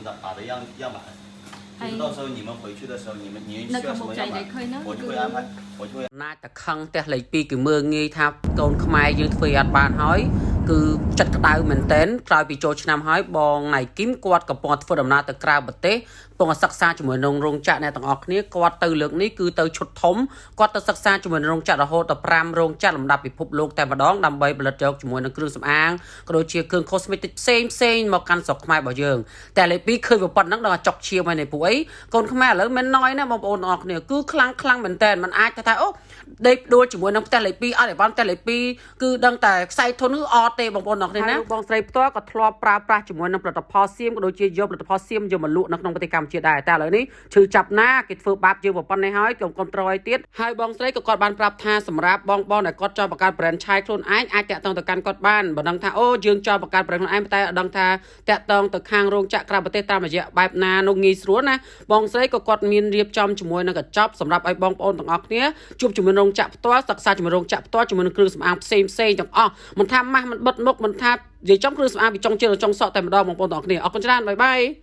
们的把的样样板，就是到时候你们回去的时候，你们 នៅ 需要 ខាង 什 មុខចៃ 么样 板， ដែលឃើញហ្នឹង 我就 គឺ 会安排，我就会 ណាចតខឹងផ្ទះលេខ2គឺមើងងាយថាកូនខ្មែរយើងធ្វើអត់បានហើយគឺចិត្តក្តៅមែនតែនក្រោយពីចូលឆ្នាំហើយបងណៃគឹមគាត់កំពុងធ្វើដំណើរទៅក្រៅប្រទេសកំពុងសិក្សាជាមួយនឹងរោងចក្រអ្នកទាំងអស់គ្នាគាត់ទៅលើកនេះគឺទៅឈុតធំគាត់ទៅសិក្សាជាមួយនឹងរោងចក្ររហូតដល់5រោងចក្រលំដាប់ពិភពលោកតែម្ដងដើម្បីផលិតយកជាមួយនឹងគ្រឿងសម្អាងក៏ដូចជាគ្រឿង cosmetic ផ្សេងផ្សេងមកកាន់ស្រុកខ្មែររបស់យើងតែលេខ2ឃើញប៉ុណ្ណឹងដល់ចុកឈាមហើយនេះពួកអីកូនខ្មែរឥឡូវមិនណយណាបងប្អូនទាំងអស់គ្នាគឺខ្លាំងខ្លាំងមែនតើมันអាចថាអូដេកផ្ដួលជាមួយនឹងផ្ទះលេខ2អត់ឲ្យបានផ្ទះលេខ2គឺដឹងតែខ្សែធនគឺអត់ទេបងប្អូនទាំងអស់គ្នាណាបងស្រីផ្ទាល់ក៏ធ្លាប់ប្រើប្រាស់ជាមួយនឹងផលិតផលសៀមក៏ដូចជាយកផលិតផលសៀមយកមកលក់នៅក្នុងប្រទេសកម្ពុជាដែរតែឥឡូវនេះឈឺចាប់ណាគេធ្វើបាបយើងប៉ុណ្ណេះហើយកុំគ្រប់ត្រឲ្យទៀតហើយបងស្រីក៏គាត់បានប្រាប់ថាសម្រាប់បងបងដែលគាត់ចង់បង្កើត brand ឆាយខ្លួនឯងអាចតាក់ទងទៅកាន់គាត់បានបើដឹងថាអូយើងចង់បង្កើត brand ខ្លួនឯងតែអត់ដឹងថាតាក់ទងទៅខាងរោងចក្រក្រៅប្រទេសតាមរយៈបែបណានោះងាយស្រួលណាបងស្រីក៏គាត់មានរៀបចំជាមួយនឹងកញ្ចប់សម្រាប់ឲ្យបងប្អូនទាំងអស់គ្នាជួបជាមួយរោងចក្រផ្ទាល់សិក្សាជាមួយរោងចក្រផ្ទាល់ជាមួយនឹងគ្រឿងសម្អាងផ្សេងផ្សេងទាំងអស់មិនថាម៉ាស់មិនបិទមុខមិនថានិយាយចំគ្រឿងសម្អាងពីចុងជើងដល់ចុងសក់តែម្ដងបងប្អូនទាំងអស់គ្នាអរគុណច្រើន bye bye.